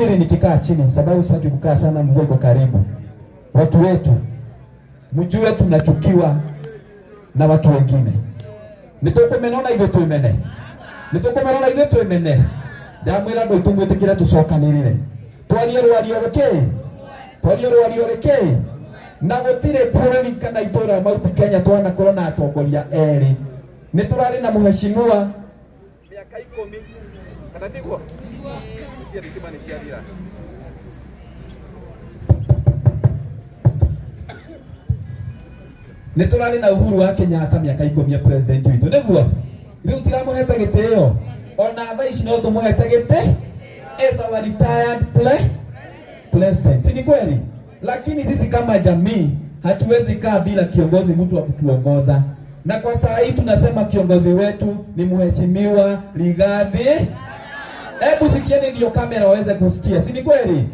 Nafikiri nikikaa chini, sababu sitaki kukaa sana, mvua iko karibu. Watu wetu mjue tunachukiwa na watu wengine. Nitukumenona ithuĩ twĩmene, nitukumenona ithuĩ twĩmene. Ndamwĩra andũ aitũ mwĩtĩkĩre tũcokanĩrĩre, twarie rwario rũkĩ, twarie rwario rũkĩ, na gũtirĩ bũrũri kana itũra Mount Kenya twanakorwo na atongoria erĩ. Nĩ tũrarĩ na mũheshimiwa Miaka 10 kana tiguo cia thitima nĩ ciathira. Nĩ tũrarĩ na Uhuru wa Kenyatta mĩaka 10 ya president witũ, nĩguo ithuĩ tũtiramũhete gĩtĩo, ona thaa ici no tũmũhete gĩtĩ as our retired president, si ni kweli? Lakini sisi kama jamii hatuwezi kaa bila kiongozi, mtu wa kutuongoza, na kwa saa hii tunasema kiongozi wetu ni Mheshimiwa Rigathi. Hebu sikieni ndio kamera waweze kusikia, si ni kweli?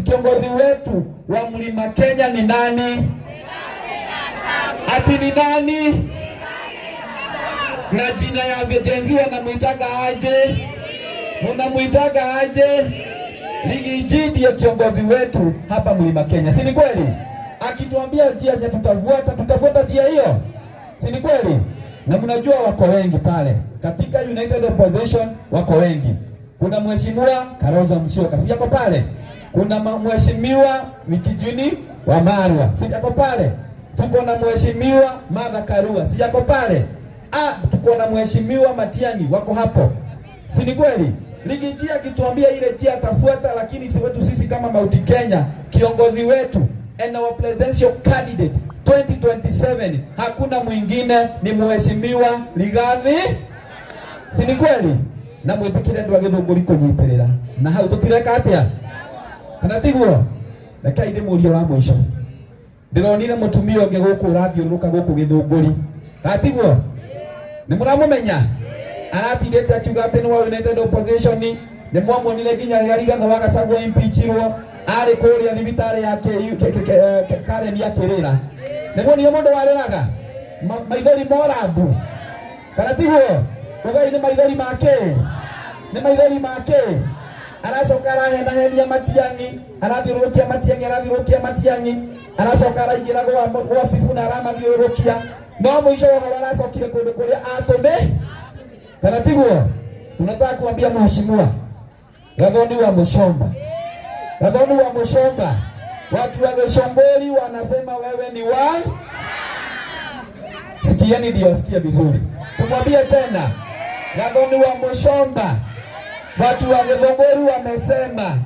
Kiongozi wetu wa Mlima Kenya ni nani? Ati ni nani? Na jina ya Gen Z wanamuitaga aje? Munamuitaga aje? Riggy G ndiye kiongozi wetu hapa Mlima Kenya, si ni kweli? Akituambia njia yenye tutafuata, tutafuata njia hiyo, si ni kweli? Na mnajua wako wengi pale katika United Opposition, wako wengi. Kuna Mheshimiwa Kalonzo Musyoka, si yako pale? Kuna Mheshimiwa Wikijuni wa Marwa, si yako pale? Tuko na Mheshimiwa Martha Karua, si yako pale? Tuko na Mheshimiwa Matiang'i, wako hapo, si ni kweli? Riggy G akituambia ile njia atafuata, lakini si wetu sisi kama Mount Kenya, kiongozi wetu and our presidential candidate 2027 hakuna mwingine ni Mheshimiwa Rigathi, si ni kweli? Na mwitikire andu a Githunguri kunyitirira na hau tutireka atia kana tiguo? Rekei ndimurie wa mwisho, ndironire mutumia ungi guku urathiururuka guku Githunguri, gatiguo? Ni muramumenya? Aratindite akiuga ati ni wa United Opposition. Ni mwamuonire nginya riria Rigathi wa Gachagua impeachirwo, ari kuria thibitari ya KU Karen akirira. Nĩmuonire mũndũ warĩraga maithori morambu, kana tiguo? Ugai nĩ maithori make, nĩ maithori make. Aracoka arahenahenia Matiang'i, arathiũrũrũkia Matiang'i, arathiũrũrũkia Matiang'i, aracoka araingĩra gwa Sifuna, aramathiũrũrũkia, no mũico wa ũhoro aracokire kũndũ kũrĩa atũmĩ, kana tiguo? Tunataka kuambia Mheshimiwa Gathoni wa Muchomba, Gathoni wa Muchomba, watu wa Githunguri wanasema wewe ni wa. Sikieni ndio sikia vizuri, tumwambie tena, Gathoni wa Muchomba, watu wa Githunguri wamesema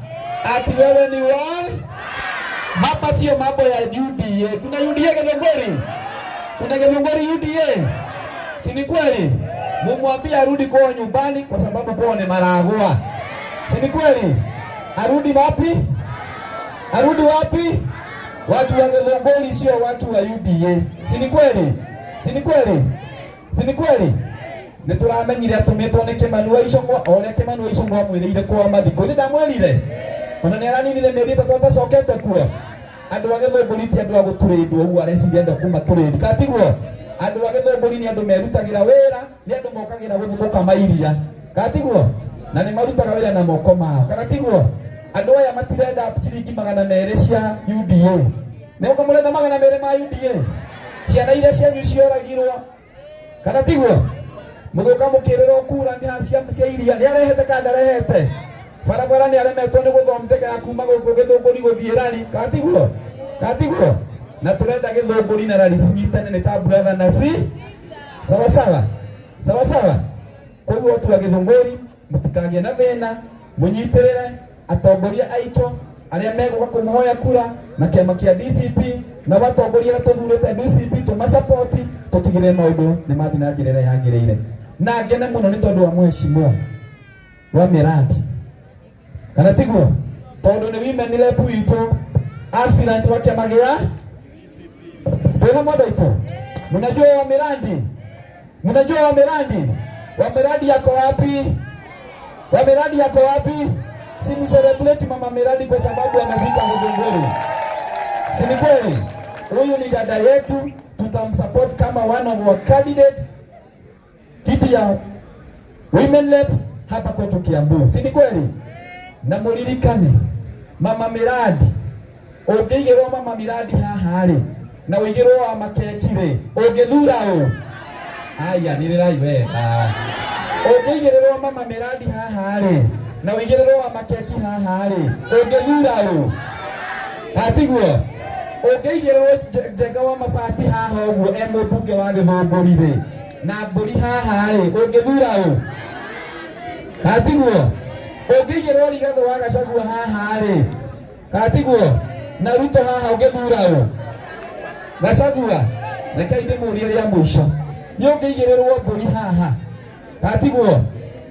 ati wewe ni wa. Hapa sio mambo ya UDA. Kuna UDA Githunguri? Kuna Githunguri UDA? Si ni kweli? Mumwambie arudi kwao nyumbani kwa sababu kwao ni Maragua. Si ni kweli? Arudi wapi? Arudi wapi? Watu wa Githunguri sio watu wa UDA. Si ni kweli? Si ni kweli? Si ni kweli? Nĩ tũramenyire atũmĩtwo nĩ Kimani wa Ichung'wa, o ũrĩa Kimani wa Ichung'wa amwĩrĩire kwa mathikũ. Ithe ndamwĩrire? Ona nĩ araninire mĩeri 3 atacokete kuo. Andũ a Githunguri ti andũ a gũtũrĩndwo ũguo areciria enda kũmatũrĩndi. Kana tiguo? Andũ a Githunguri nĩ andũ merutagĩra wĩra, nĩ andũ mokagĩra gũkama iria. Kana tiguo? Na nĩ marutaga wĩra na moko mao. Kana tiguo? Andũ aya matirenda ciringi 200 cia UDA. Nĩ ũka mũrenda 200 ma UDA? Ciana iria cianyu cioragirwo. Kana tiguo? Mũgũka mũkĩrĩrwo kura nĩ cia iria, nĩ arehete kana ndarehete? Barabara nĩ aremetwo nĩ gũthondeka ya kuma gũkũ Githunguri gũthiĩ Rari, kana tiguo? Kana tiguo? Na tũrenda Githunguri na Rari cinyitane nĩ ta brother na si. Sawa sawa? Sawa sawa? Koguo watu wa Githunguri mũtikagĩe na thĩna, mũnyitĩrĩre atongoria aitũ arĩa megũka kũmũhoya kura na kĩama kĩa DCP, na watongoria arĩa tũthurĩte DCP tũmasapoti, tũtigĩrĩre maũndũ nĩ mathiĩ na njĩra ĩrĩa yagĩrĩire. Na ngene mũno nĩ tondũ wa mheshimiwa wa Miradi, kana tiguo? Tondũ nĩ women rep witũ, aspirant wa kĩama gĩa twĩ hamwe andũ aitũ. Mnajua wa Miradi? Mnajua wa Miradi? Wa Miradi yako wapi? Wa Miradi yako wapi? Si mcelebrate mama Miradi kwa sababu amefika Githunguri. Si ni kweli? Huyu ni dada yetu, tutamsupport kama one of our candidate kiti ya women rep hapa kwetu Kiambu. Si ni kweli? Na mũririkane mama miradi, ũngĩigĩrwo mama miradi haha rĩ na ũigĩrwo wa makeki rĩ, ũngĩthura ũ? Aya, nĩrĩrai wega. Ũngĩigĩrĩrwo mama miradi haha rĩ na ũigĩrĩrwo wa makeki haha rĩ, ũngĩthura ũ? Atiguo ũngĩigĩrĩrwo Njenga wa mabati haha ũguo e mũmbunge wa Gĩthũngũri rĩ na mbũri haha rĩ, ũngĩthura ũ? Atiguo ũngĩigĩrĩrwo Rigathĩ wa Gachagua haha rĩ, atiguo na Ruto haha, ũngĩthura ũ? Gachagua. Rekei ndĩmũrie rĩa mũico, nĩ ũngĩigĩrĩrwo mbũri haha, atiguo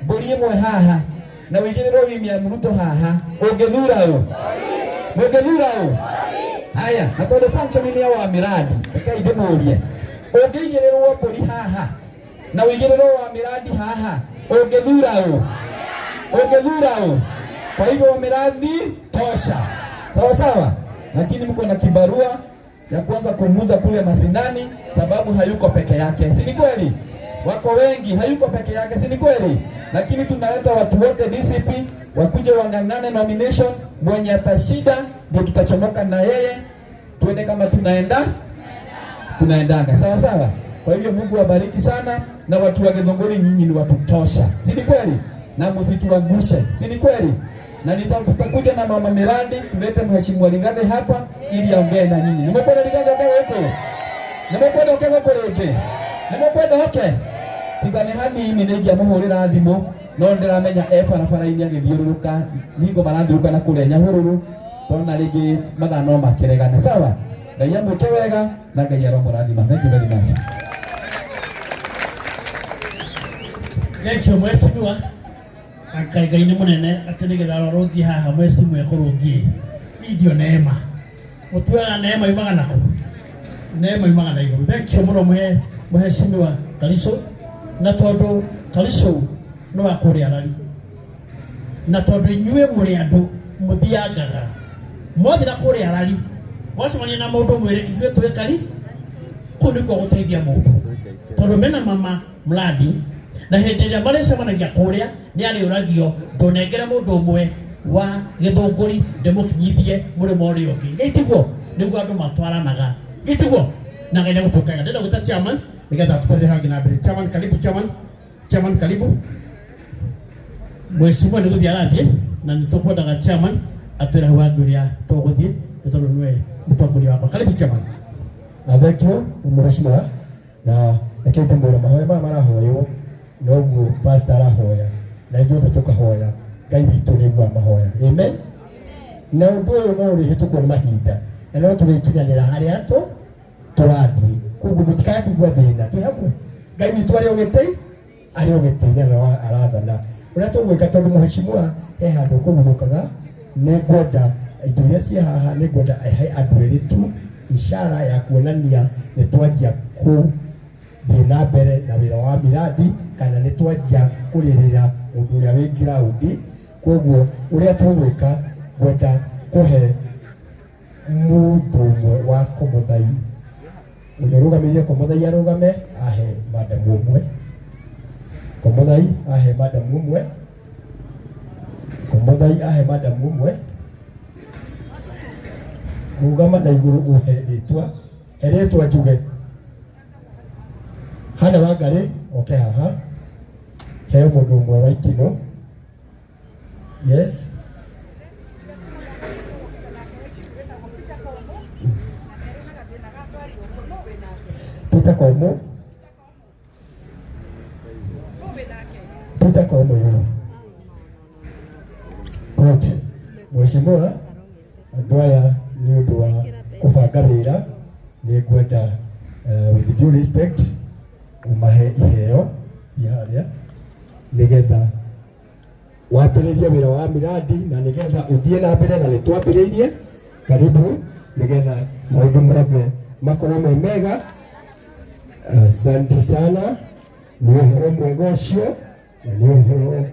mbũri ĩmwe haha na ũigĩrĩrwo William Ruto haha, ũngĩthura ũ? Mũngĩthura ũ? Haya, na tondũ function nĩ ya wa miradi, rekei ndĩmũrie, ũngĩigĩrĩrwo mbũri haha na ũigĩrĩrwo wa miradi haha, ũngĩthura ũ? Ũngĩthura ũ? Kwa hivyo wa miradi tosha, sawa sawa, lakini mko na kibarua ya kuanza kumuuza kule mashinani, sababu hayuko peke yake, si ni kweli? Wako wengi, hayuko peke yake, si ni kweli? Lakini tunaleta watu wote DCP wakuje wang'ang'ane nomination, mwenye atashinda ndio tutachomoka na yeye, tuende kama tunaenda tunaendanga, sawa sawa. Kwa hivyo Mungu awabariki sana, na watu wa Githunguri, nyinyi ni watu tosha, si ni kweli? Na msituangushe, si ni kweli? Na tutakuja na mama miradi, tulete mheshimiwa Rigathi hapa ili aongee na nyinyi. Nimekwenda Rigathi oke gũkũ, nimekwenda oke gũkũ rĩngĩ, nimekwenda oke tiga nĩ hanini nĩ ingĩamũhũrĩra thimũ, no ndĩramenya e barabara-inĩ agĩthiũrũrũka ningo marathiũrũrũka na kũrĩa Nyahururu, tona rĩngĩ mathaa no makĩregane. Sawa, Ngai amwĩke wega na Ngai aromũrathima. Thank you very much. Thank you mheshimiwa. Ngai Ngai nĩ mũnene atĩ nĩgetha arorũngie haha mheshimiwa ekũrũngie. Indio neema. Mũtuaga neema yumaga nakũ? Neema yumaga na igũrũ. Thank you mũno mheshimiwa Karico. Na tondũ Karico nĩ wa kũrĩa Rari. Na tondũ inyuĩ mũrĩ andũ mũthiangaga. Mwathira kũrĩa Rari, mwacemania na mũndũ mwĩre ithuĩ twĩ Kari, kũu nĩkuo gũteithia mũndũ. Tondũ mena mama mradi na hĩndĩ ĩrĩa marĩcemanagia kũrĩa nĩ arĩũragio ndũnengere mũndũ ũmwe wa Gĩthũngũri ndĩmũkinyithie mũrĩmo ũrĩa ũngĩ. Gĩtiguo nĩguo andũ matwaranaga, gĩtiguo na Ngai nĩegũtũkenga. Ndĩrenda gwĩta chairman nĩgetha tũtwarĩre hangĩ na mbere. Chairman karibu, chairman, chairman karibu. Mheshimiwa nĩ gũthiĩ arathiĩ na nĩ tũkwendaga chairman atwĩre hau hangĩ ũrĩa tũgũthiĩ nĩ tondũ nĩwe mũtongoria wakwa. Karibu chairman. Na thank you mheshimiwa, na reke ndĩmwĩre mahoya maya marahoywo noguo pastor arahoya na ithuothe tũkahoya, Ngai witũ nĩ aiguaga mahoya. Amen. Na ũndũ ũyũ no ũrĩhĩtũkwo nĩ mahinda na no tũrĩkinyanĩra harĩa tũrathiĩ, koguo mũtikae kũigua thĩna, twĩ hamwe. Ngai witũ arĩ o gĩtĩ, arĩ o gĩtĩ-inĩ na arathana. Ũrĩa tũgwĩka, tondũ mheshimiwa he handũ kũguthũkaga, nĩ ngwenda indo iria ciĩ haha, nĩ ngwenda he andũ erĩ tu ishara ya kuonania nĩ twanjia kũthiĩ na mbere na wĩra wa miradi kana nĩ twanjia kũrĩrĩra ũndũ ũrĩa wĩ ground. Koguo ũrĩa tũgwĩka, ngwenda kũhe mũndũ ũmwe wa Komothai, ũrĩa ũrũgamĩrĩire Komothai arũgame ahe madamu ũmwe Komothai, ahe madamu ũmwe Komothai, ahe madamu ũmwe. Rũgama na igũrũ ũhe rĩtwa, he rĩtwa njuge. Hana Wangarĩ oke haha, heo mũndũ ũmwe wa Ikinũ. Yes, Peter Komu, Peter Komu yuo. Good. Mheshimiwa, andũ aya nĩ ũndũ wa kũbanga wĩra nĩ ngwenda with due respect ũmahe iheo i harĩa nĩgetha wambĩrĩrie wĩra wa miradi na nĩgetha ũthiĩ na mbere na nĩ twambĩrĩirie. Karibu, nĩgetha maũndũ mothe makorwo me mega. Asante sana, nĩ ũhoro mwega ũcio na nĩ ũhoro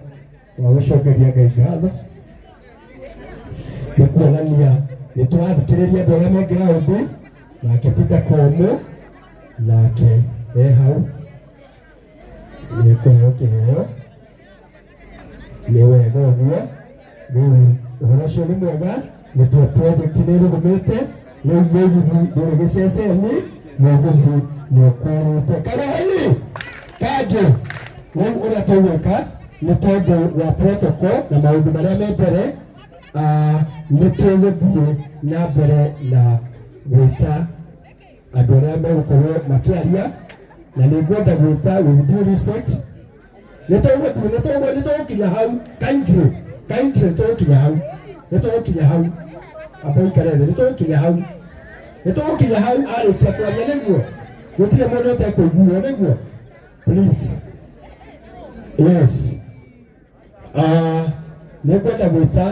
wa gũcokeria Ngai ngatho nĩ kuonania nĩ tũrathikĩrĩria andũ arĩa me ground. Nake Peter Komu nake e hau nĩ kũheo kĩheo, nĩ wega ũguo. Rĩu ũhoro ũcio nĩ mwega nĩ tondũ project nĩ ĩrũgamĩte rĩu mũgithi ndũrĩ gĩceceni mũgithi nĩ ũkũrĩte karũheni kanjũ rĩu ũrĩa tũgwĩka nĩ tondũ wa protocol na maũndũ marĩa me mbere nĩ tũgũthiĩ na mbere na gwĩta andũ arĩa megũkorwo makĩaria na nĩ ngwenda gwĩta with due respect nĩ tũgũthiĩ nĩ tũgũkinya hau kindly kindly nĩ tũgũkinya hau nĩ tũgũkinya hau amba ũikare thĩ nĩ tũgũkinya hau nĩ tũgũkinya hau arĩkia kwaria nĩguo gũtirĩ mũndũ ũtekũiguo nĩguo please yes nĩ ngwenda gwĩta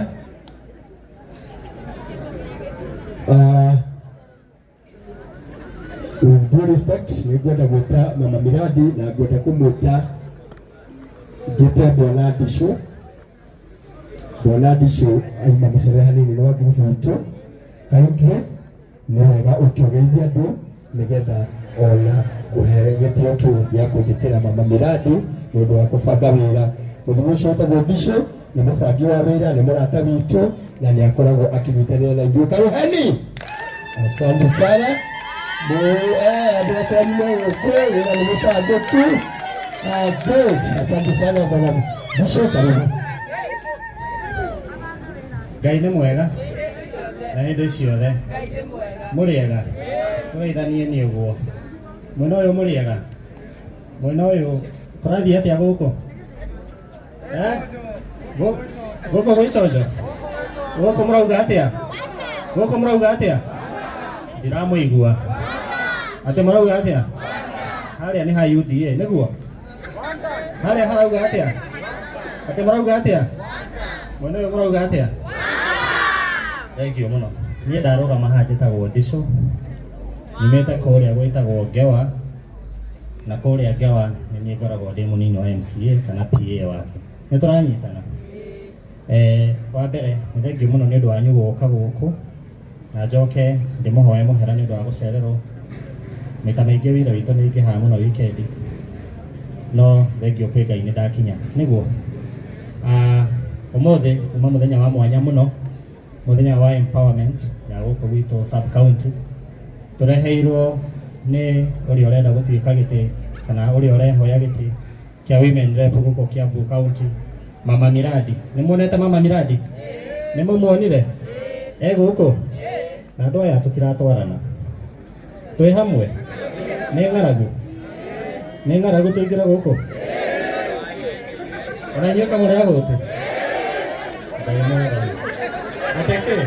with due respect nĩ ngwenda gwĩta mama Miradi na ngwenda kũmwĩta njĩte bwana Ndicũ bwana Ndicũ aima mũcere hanini nĩ wa ngurubu itũ kaingĩ nĩ wega ũkĩgeithia andũ nĩgetha ona kũhe gĩtĩo kĩu gĩa kũnjĩtĩra mama Miradi nĩ ũndũ wa kũbanga wĩra mũthuri ũcio wĩtagwo Ndicũ nĩ mũbangi wa wĩra nĩ mũrata witũ na nĩ akoragwo akĩnyitanĩra na ithuĩ karuheni asante sana andũ akwanyu me gũkũ wĩra nĩ mũbangĩku. Good asante sana bwana Ndicũ karibu. Ngai nĩ mwega na hĩndĩ ciothe mũrĩega tũgeithanie nĩ ũguo mwena ũyũ mũrĩega mwena ũyũ kũrathiĩ atĩa gũkũ gũkũ gwĩ conjo gũkũ mũrauga atĩa gũkũ mũrauga atĩa ndiramũigua atĩ mũrauga atĩa harĩa nĩ ha UDA nĩguo harĩa harauga atĩa atĩ mũrauga atĩa mwena ũyũ mũrauga atĩa Thank you mũno niĩ ndarũgama haha njĩtagwo Ndicũ nyumĩte kũrĩa gwĩtagwo Ngewa na kũrĩa Ngewa nĩ niĩ ngoragwo ndĩ mũnini wa MCA kana PA wake nĩ tũranyitana wa mbere nĩ thank you mũno nĩ ũndũ wanyu gũka gũkũ na njoke ndĩmũhoe mũhera nĩ ũndũ wa gũcererwo maita maingĩ wĩra witũ nĩ ingĩhaga mũno wikendi no thank you kwĩ Ngai nĩ ndakinya nĩguo ũmũthĩ uma mũthenya wa mwanya mũno mũthenya wa empowerment ya gũkũ gwitũ sub county tũreheirwo nĩ ũrĩa ũrenda gũtuĩka gĩtĩ kana ũrĩa ũrehoya gĩtĩ kĩa women rep gũkũ Kiambu county Mama Miradi nĩ muonete Mama Miradi nĩ mũmuonire e gũkũ na andũ aya tũtiratwarana twĩ hamwe nĩ ng'aragu nĩ ng'aragu tũingĩre gũkũ ona inyuĩ kamũrĩ agũtũ Ngai mwathani atĩ kĩ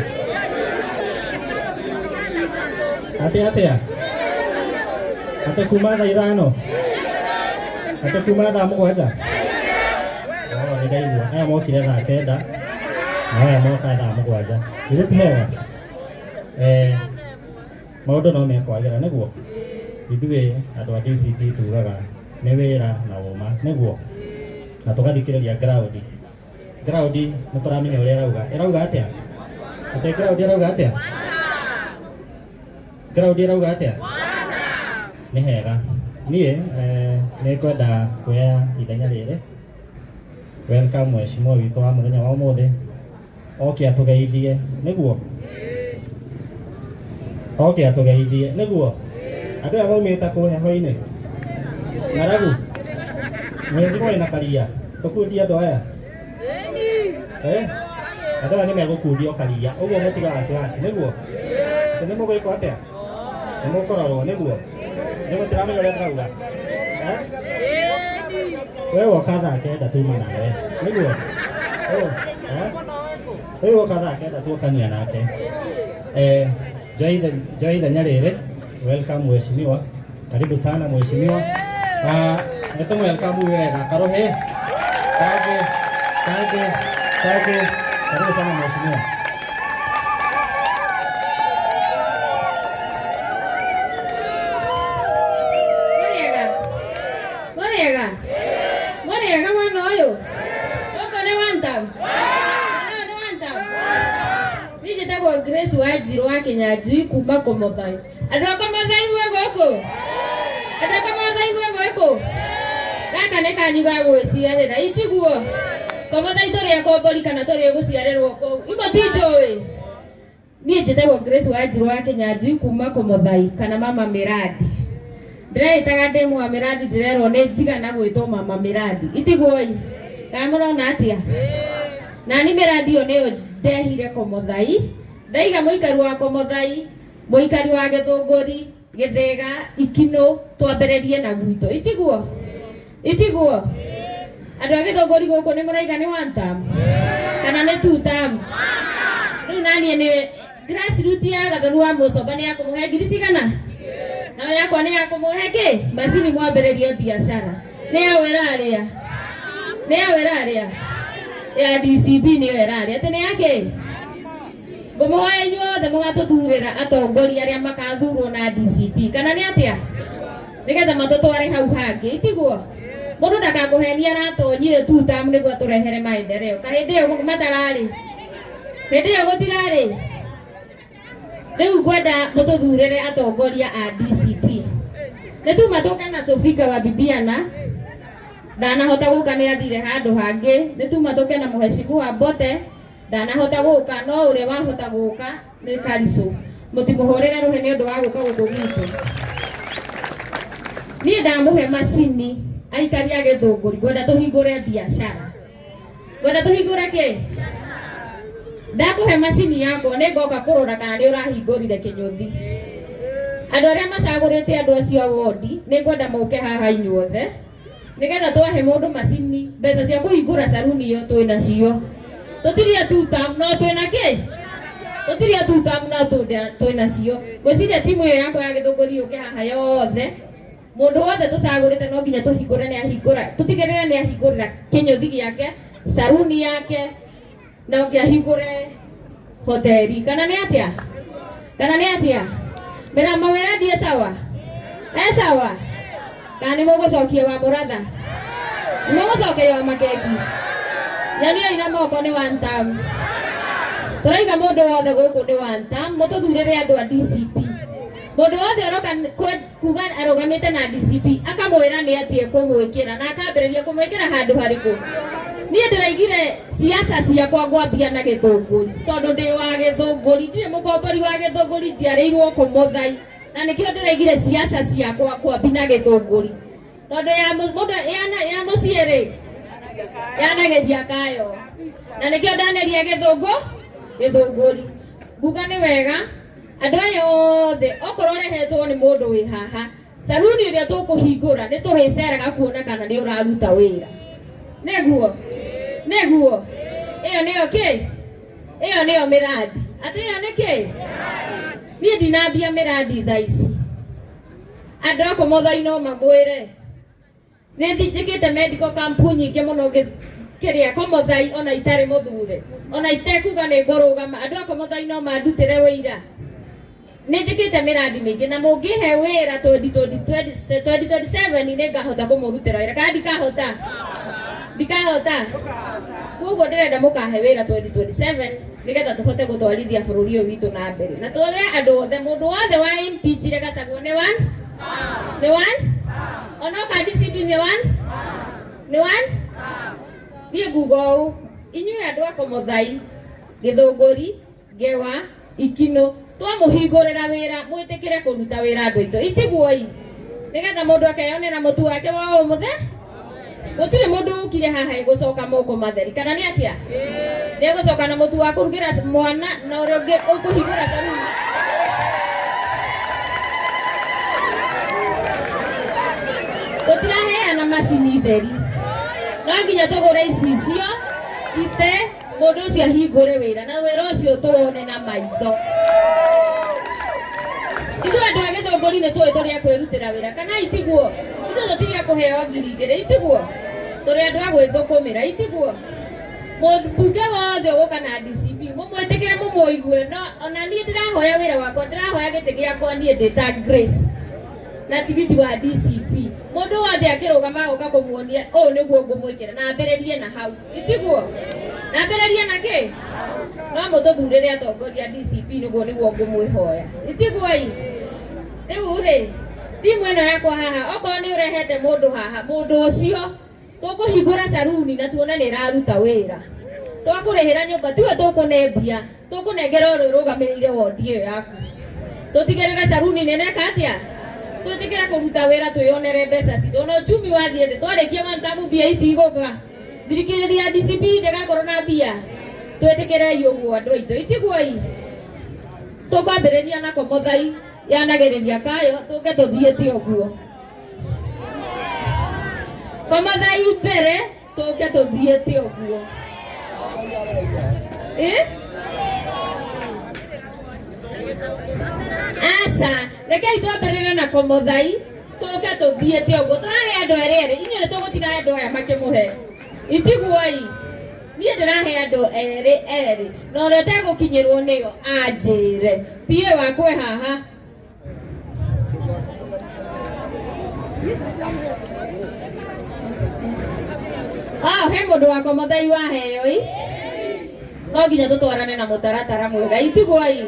atĩ atĩa atĩ kuma thaa ithano atĩ kuma thaa mũgwanja oh nĩ ndaigua aya mokire thaa kenda na aya moka thaa mũgwanja githĩ ti hega maũndũ no mekwagĩra nĩguo ithuĩ andũ a DCP tugaga nĩ wĩra na ũma nĩguo na tũgathikĩrĩria ground ground nĩ tũramenya ũrĩa ĩrauga ĩrauga atĩa atĩ ground ĩrauga atĩa ground ĩrauga atĩa nĩ hega niĩ nĩ ngwenda kuoya ithenya rĩrĩ welcome mheshimiwa witũ wa mũthenya wa ũmũthĩ oke atũgeithie nĩguo oke atũgeithie nĩguo andũ aya maumĩte kũ heho-inĩ ng'aragu mheshimiwa wĩna karia tũkundie andũ aya andũ aya nĩ megũkundio karia ũguo mũtiga wasiwasi nĩguo atĩ nĩ mũgwĩkwo atĩa nĩ mũkũrorwo nĩguo nĩ mũtiramenya ũrĩa ndĩrauga we woka thaa kenda tuma nawe nĩguo ũyũ woka thaa kenda tuokania nake njoe ithenya rĩrĩ welcome mheshimiwa karibu sana mheshimiwa nĩ tũmũ welcome wega karuhi kangĩ kangĩ kangĩ karibu sana mheshimiwa. Mũrĩega mũrĩega mũrĩega mwena ũyũ gũkũ nĩ one term mwena ũyũ nĩ one term niĩ njĩtagwo Grace Wanjirũ wa Kĩnyanjui kuma Kũmũthai andũ a Kũmũthai mwĩ gũkũ andũ a Kũmũthai mwĩ gũkũ gaka nĩ kanyu ga gwĩciarĩra itiguo. Komothai tũrĩ akombori kana tũrĩ gũciarĩrwo kũu imwe ti njũĩ. Niĩ njĩtagwo Grace Wanjiru wa Kĩnyanjui kuma Komothai kana mama Miradi. Ndĩreĩtaga ndĩ mwa Miradi, ndĩrerwo nĩ njigana gwĩtwo mama Miradi. Itigwoi kana mũrona atĩa? Nani Miradi ĩyo nĩyo ndehire Komothai, ndaiga mũikari wa Komothai, mũikari wa Gĩthũngũri, Gĩthĩga, Ikinũ, twambĩrĩrie na gwitũ. Itiguo? Itiguo? Andũ a Gĩthũngũri gũkũ nĩ mũraiga nĩ one term kana nĩ two term? Rĩu naniĩ nĩ grassroot ya Gathoni wa Mũcomba nĩ ya kũmũhe ngiri cigana? Nayo yakwa nĩ ya kũmũhe kĩ? Macini mwambĩrĩrie biacara. Nĩ yaũ ĩrarĩa? Nĩ yaũ ĩrarĩa? Ya DCP nĩyo ĩrarĩa. Atĩ nĩ ya kĩ? Ngũmũhoya inyuothe mũgatũthurĩra atongoria arĩa makathurwo na DCP kana nĩ atĩa? Nĩgetha matũtware hau hangĩ. Itiguo? Mũndũ ndakakũhenia aratonyire two term nĩguo atũrehere maendeleo. Ka hĩndĩ ĩyo matararĩ? Hĩndĩ ĩyo gũtirarĩ? Rĩu ngwenda mũtũthurĩre atongoria a DCP. Nĩ tuma tũke na Sofinga wa Bibiana, ndanahota gũka nĩ athire handũ hangĩ. Nĩ tuma tũke na Mheshimiwa Mbote, ndanahota gũka, no ũrĩa wahota gũka nĩ Karicũ. Mũtimũhũrĩre rũhĩ nĩ ũndũ wa gũka gũkũ gwitũ. Niĩ ndamũhe macini aikari a Gĩthũngũri, ngwenda tũhingũre biacara. Ngwenda tũhingũre kĩ? Ndakũhe macini yakwa nĩ ngoka kũrora kana nĩ ũrahingũrire kĩnyũthi. Andũ arĩa macagũrĩte andũ acio a wondi nĩ ngwenda mũke haha inyuothe nĩgetha twahe mũndũ macini mbeca cia kũhingũra saruni ĩyo twĩ nacio. Tũtirĩ a two term no twĩ na kĩ? Tũtirĩ a two term no twĩ nacio. Ngwĩciria timu ĩyo yakwa ya Gĩthũngũri yũke haha yothe. Mũndũ wothe tũcagũrĩte no nginya tũhingũre nĩ ahingũra, tũtigĩrĩre nĩ ahingũrĩra kĩnyũthi gĩake, saruni yake, na ũngĩ ahingũre hoteli. Kana nĩ atĩa? Kana nĩ atĩa? Mĩra mawĩra ndiĩ sawa? E sawa? Kana nĩ mũgũcokia wa mũratha? Nĩ mũgũcokia wa makeki? Nyoniai na moko nĩ one term. Tũraiga mũndũ wothe gũkũ nĩ one term, mũtũthurĩre andũ a DCP. Mũndũ wothe ũroka kuga arũgamĩte na DCP akamwĩra nĩ atĩ ekũmwĩkĩra na akambĩrĩria kũmwĩkĩra handũ harĩkũ. Niĩ ndĩraigire siasa ciakwa ngwambia na Gĩthũngũri tondũ ndĩ wa Gĩthũngũri, ndirĩ mũkombori wa Gĩthũngũri, njiarĩirwo Kũmũthai, na nĩkĩo ndĩraigire siasa ciakwa ngwambi na Gĩthũngũri tondũ ya mũndũ ya mũciĩ rĩ yanageria kayo, na nĩkĩo ndaneria Gĩthũngũri. Nguga nĩ wega andũ aya othe okorwo ũrehetwo nĩ mũndũ wĩ haha saruni ĩrĩa tũkũhingũra nĩ tũrĩceraga kuona kana nĩ ũraruta wĩra. Nĩguo? Nĩguo? Ĩyo nĩyo kĩ? Ĩyo nĩyo mĩrandi. Atĩ ĩyo nĩ kĩ? Niĩ ndinambia mĩrandi thaa ici. Andũ a Kũmũthai no mamwĩre nĩ njĩkĩte medical camp nyingĩ mũno kĩrĩa Kũmũthai ona itarĩ mũthure ona itekuga nĩ ngũrũgama. Andũ a Kũmũthai no mandutĩre wĩira. Nĩ njĩkĩte mĩrandi mĩingĩ na mũngĩhe wĩra 2027 nĩ ngahota kũmũrutĩra wĩra kana ndikahota? Ndikahota. Koguo ndĩrenda mũkahe wĩra 2027 nĩgetha tũhote gũtwarithia bũrũri ũyũ witũ na mbere na twĩre andũ othe mũndũ wothe wa impeachire Gachagua nĩ one? Nĩ one? Onoka DCP nĩ one? Nĩ one? Niĩ nguga ũũ, inyuĩ andũ a Kũmũthai, Gĩthũngũri, Ngewa, Ikinũ, twamũhingũrĩra wĩra mwĩtĩkĩre kũruta wĩra andũ aitũ. Itiguoi? Nĩgetha mũndũ akeyonera mũtu wake wa ũmũthĩ. Gũtirĩ mũndũ ũkire haha egũcoka moko matheri kana nĩ atĩa? Nĩ egũcoka na mũtu wa kũrugĩra mwana na ũrĩa ũngĩ ũkũhingũra saruni. Tũtiraheana macini theri, no nginya tũgũre icicio ite mũndũ ũcio ahingũre wĩra na wĩra ũcio tũwone na maitho. Ithuĩ andũ a Gĩthũngũri nĩ tũĩ tũrĩ a kwĩrutĩra wĩra kana itiguo? Ithuĩ tũtirĩ a kũheo ngiri igĩrĩ itiguo? Tũrĩ andũ a gwĩthũkũmĩra itiguo? Mũmbunge wothe ũgũka na DCP mũmwĩtĩkĩre mũmũigue, no ona niĩ ndĩrahoya wĩra wakwa, ndĩrahoya gĩtĩ gĩakwa niĩ ndĩ ta Grace na tigiti wa DCP. Mũndũ wothe akĩrũgama agoka kũmuonia ũũ nĩguo ngũmwĩkĩra na ambĩrĩrie na hau itiguo? Na ambĩrĩrie na kĩ? No mũtũthurĩre atongoria DCP nĩguo ngũmwĩhoya itiguo? I rĩu rĩ timu ĩno yakwa haha okorwo nĩ ũrehete mũndũ haha mũndũ ũcio Tũkũhingũra saruni na tuone nĩ ĩraruta wĩra. Twakũrĩhĩra nyũmba tiwe tũkũne mbia, tũkũnengera ũrĩa ũrũgamĩrĩire wondi ĩyo yaku. Tũtigĩrĩre saruni nĩ ĩreka atĩa? Twĩtĩkĩre kũruta wĩra twĩyonere mbeca citũ. Ona uchumi wathiĩ thĩ, twarĩkia one term mbia itigũka. Thirikari ya DCP ndĩgakorwo na mbia. Twĩtĩkĩrei ũguo andũ aitũ, itiguoi? Tũkwambĩrĩria na Komothai yanagĩrĩria kayo tũke tũthiĩte ũguo. Komothai mbere tũke tũthiĩte ũguo. Eh? Aca, rekei twambĩrĩre na Komothai tũke tũthiĩte ũguo. Tũrahe andũ erĩ erĩ, inyuĩ nĩ tũgũtiga andũ aya makĩmũhe. Itiguoi? Niĩ ndĩrahe andũ erĩ erĩ, na ũrĩa ũtegũkinyĩrwo nĩyo anjĩre. PA wakwa e haha. Ah, he mũndũ wa Komothai waheo i no nginya tũtwarane na mũtaratara mwega itiguoi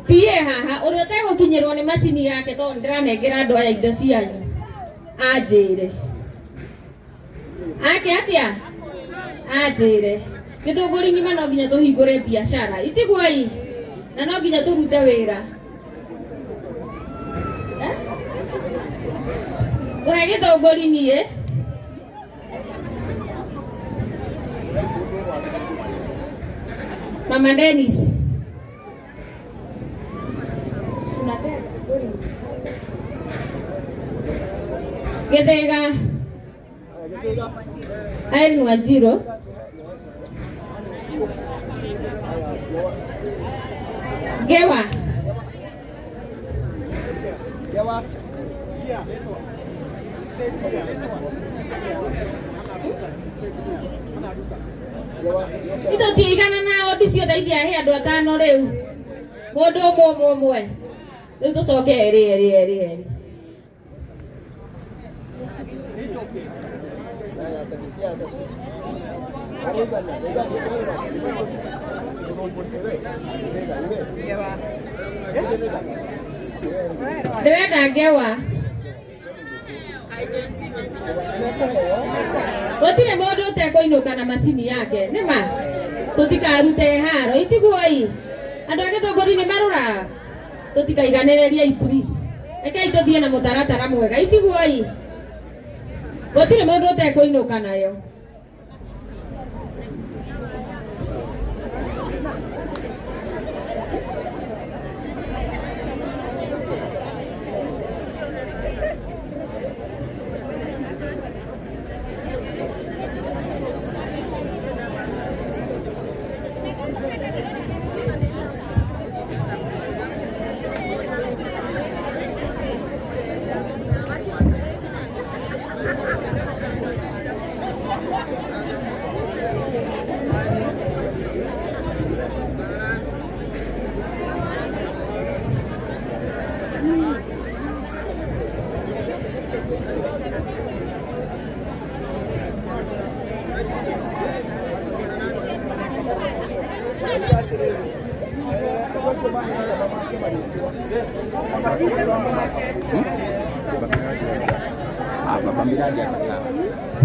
PA haha ũrĩa ũtegũkinyĩrwo nĩ macini yake tondũ ndĩranengera andũ aya indo cianyu anjĩre ake atia anjĩre gĩthũngũri ng'ima no nginya tũhingũre biacara itiguoi na no nginya tũrute wĩra. Eh? Ngũhe gĩthũngũri niĩ. Mama Dennis. Gĩthĩga Irene Wanjiru. Ngewa. Itũtiigana na ondi ciothe ithiahe andũ atano rĩu. Mũndũ ũmwe ũmwe ũmwe. Rĩu tũcoke erĩ erĩ erĩ erĩ. Ndĩrenda ngewa. Gũtirĩ mũndũ ũtekũinũka na macini yake. Nĩ ma? Tũtikarute haro. Itiguoi? Andũ a Gĩthũngũri nĩ marũraga. Tũtikaiganĩrĩriei please. Rekei tũthiĩ na mũtaratara mwega. Itiguoi? Gũtirĩ mũndũ ũtekũinũka nayo.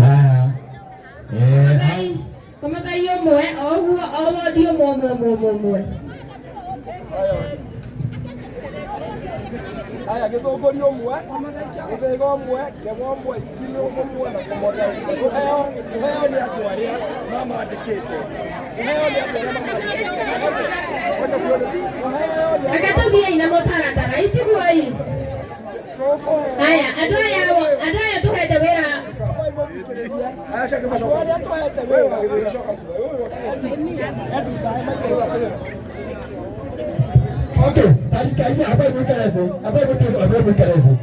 Haya. Eh, Komothai ũmwe o ũguo o wondi ũmwe ũmwe ũmwe ũmwe ũmwe. Haya, gĩthũngũri ũmwe, gĩthĩga ũmwe, kĩgwa ũmwe, ikiri ũmwe na kũmothai. Kũheo kũheo nĩ andũ arĩa mamandĩkĩte. Kũheo nĩ andũ arĩa mamandĩkĩte. Kũheo nĩ Reke tũthiĩi na mũtaratara itiguoi. Haya, andũ aya andũ aya tũhete wĩra andũ arĩa tũhete wĩra. Okay, dakika hii hapa mwikare thĩ, hapa mwikare, hapa mwikare thĩ.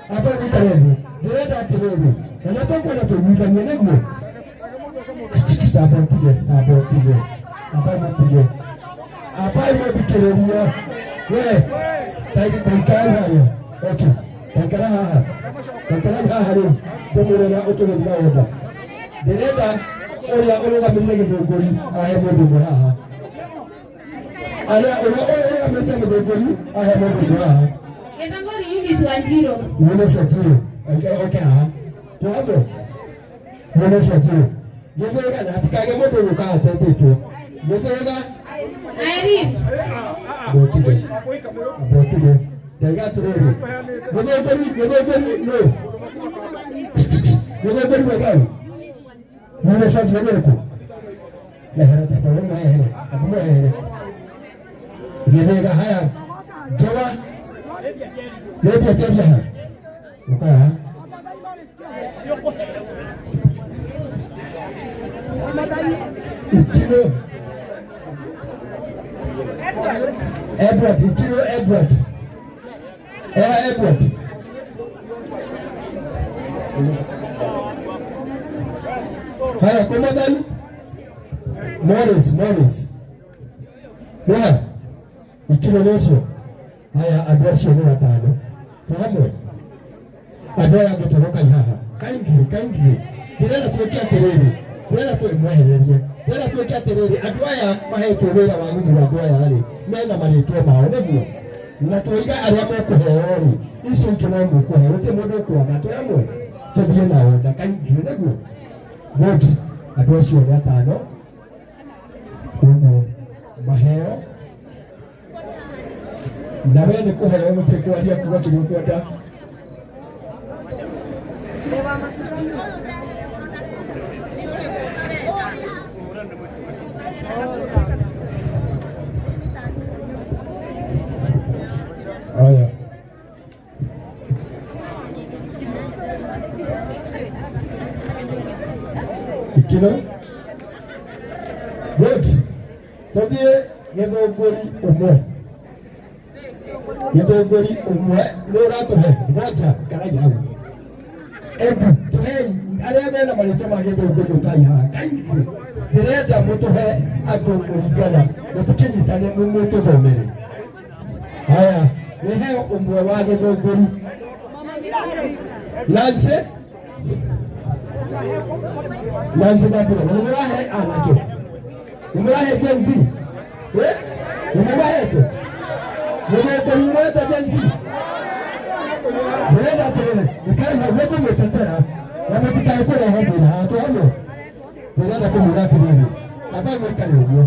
Hapa mwikare thĩ. Ndĩrenda atĩrĩrĩ, na nĩ tũkwenda tũiguithanie nĩguo. Amba ũtige, amba ũtige, amba mũtige. Amba mũthikĩrĩrie. We, taikarai harĩa. Okay, taikara haha. Taikarai haha rĩu, ndĩmwĩre ũrĩa ũtũgĩthiĩ na order. Ndĩrenda ũrĩa ũrũgamĩrĩire gĩthũngũri ahe mũndũ ũmwe haha. Arĩa ũrĩa ũrũgamĩrĩire gĩthũngũri ahe mũndũ ũmwe haha. Gĩthũngũri Eunice Wanjiru. Eunice Wanjiru, aikara oke haha. Twĩ hamwe? Mwena ũcio njĩrĩ Gĩthĩga na hatikagĩe mũndũ ũgũka atetĩtwo Gĩthĩga. Irene. Mbotige mbotige ndaiga atĩrĩrĩ Gĩthũngũri Gĩthũngũri nũ Gĩthũngũri wegau mwena ũcio njĩrĩ nĩ ũrĩkũ? Ehere tamba mwehere tamba mwehere Gĩthĩga. Haya ngewa Lydia Jeria ha ũka haha. Ikino Edward Ikino Edward Edward. Haya komathai Morris Morris Moha Ikino nĩ ũcio. Haya andũ acio nĩ watano twĩ hamwe andũ aya angĩ tũrokai haha kindly kindly ndĩrenda twĩke atĩrĩrĩ ndĩrenda twĩ mwehererie ndĩrenda twĩke atĩrĩrĩ andũ aya mahetwo wĩra wa gũthura andũ aya rĩ mena marĩtwa mao nĩguo na twoiga arĩa mekũheo rĩ icio ingĩ no mũkũheo gũtirĩ mũndũ ũkwaga twĩ hamwe tũthiĩ nao na kindly nĩguo good andũ acio nĩ atano koguo maheo na we nĩ kũheo gũtirĩ kwaria kuga kĩrĩa ũkwenda. Haya. Ikino. Good. Tũthiĩ Gĩthũngũri ũmwe. Gĩthũngũri ũmwe nĩ ũratũhe ngoja karai hau. Ebu tũhei arĩa mena marĩtwa ma Gĩthũngũri ũkai haha kindly. Ndĩrenda mũtũhe andũ kũringana mũtikĩnyitane mũtũthomere. Haya, nĩ heo ũmwe wa Gĩthũngũri. Nancy Nancy Nyambura, na nĩ mũrahe anake nĩ mũrahe Gen Z eh nĩ mũmahete Gĩthũngũri mũrete Gen Z ndĩrenda atĩrĩrĩ ikare hau nĩngũmũtetera na mũtikae kũrehe thĩna haha twĩ hamwe ndĩrenda kũmwĩra atĩrĩrĩ ambai mũikare ũguo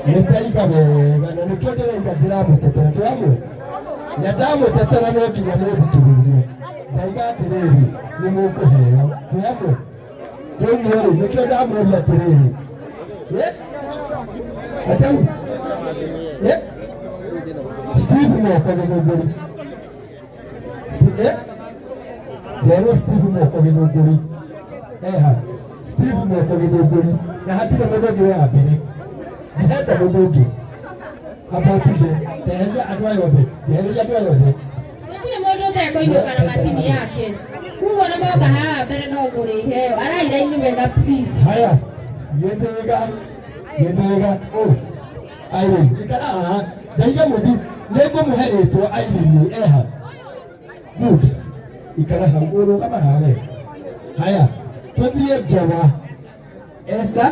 nĩ ndaiga wega na nĩkĩo ndĩraiga ndĩramũtetera twĩ hamwe na ndamũtetera no nginya mũthikĩrĩrie ndaiga atĩrĩrĩ nĩ mũkũheo twĩ hamwe koguo rĩ nĩkĩo ndamũria atĩrĩrĩ atau Steve Moko Gĩthũngũri nderwo Steve Moko Gĩthũngũri eha Steve Moko Gĩthũngũri na hatirĩ mũndũ ũngĩ wa mbere ndĩrenda mũndũ ũngĩ amba ũtige eheria andũ aya othe eheria andũ aya othe Gũtirĩ mũndũ ũtekũinũka na macini yake kuguo na moka haha mbere no mũrĩheo arairaini wega please. Haya Gĩthĩga Gĩthĩga oh Irene ikara haha ndaiga mũthi nĩngũmũhe rĩtwa Irene eha good ikara hau ũrũgama haha we haya tũthiĩ ngewa Esther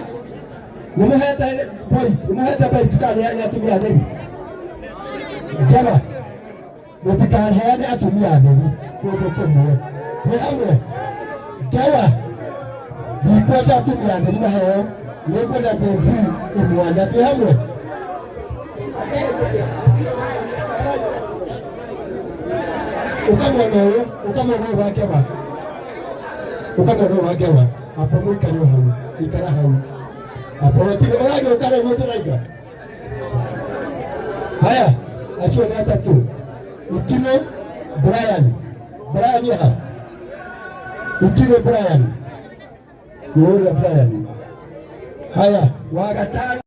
nĩ mũhete boys nĩ mũhete boys kana nĩ atumia atheri ngewa mũtikaheane atumia atheri kũndũ kũmwe twĩ hamwe ngewa ndikwenda atumia atheri maheo nĩngwenda Gen Z imwana twĩ hamwe ukamwona ũyũ ukamwona ũyũ wa ngewa ukamwona ũyũ wa ngewa amba mũikare o hau ikara hau amba gũtirĩ ũragĩũka rĩ nĩ ndĩraiga haya acio nĩ atatũ Ikino Brian Brian ha Ikino Brian ũrĩa Brian haya wa gatano.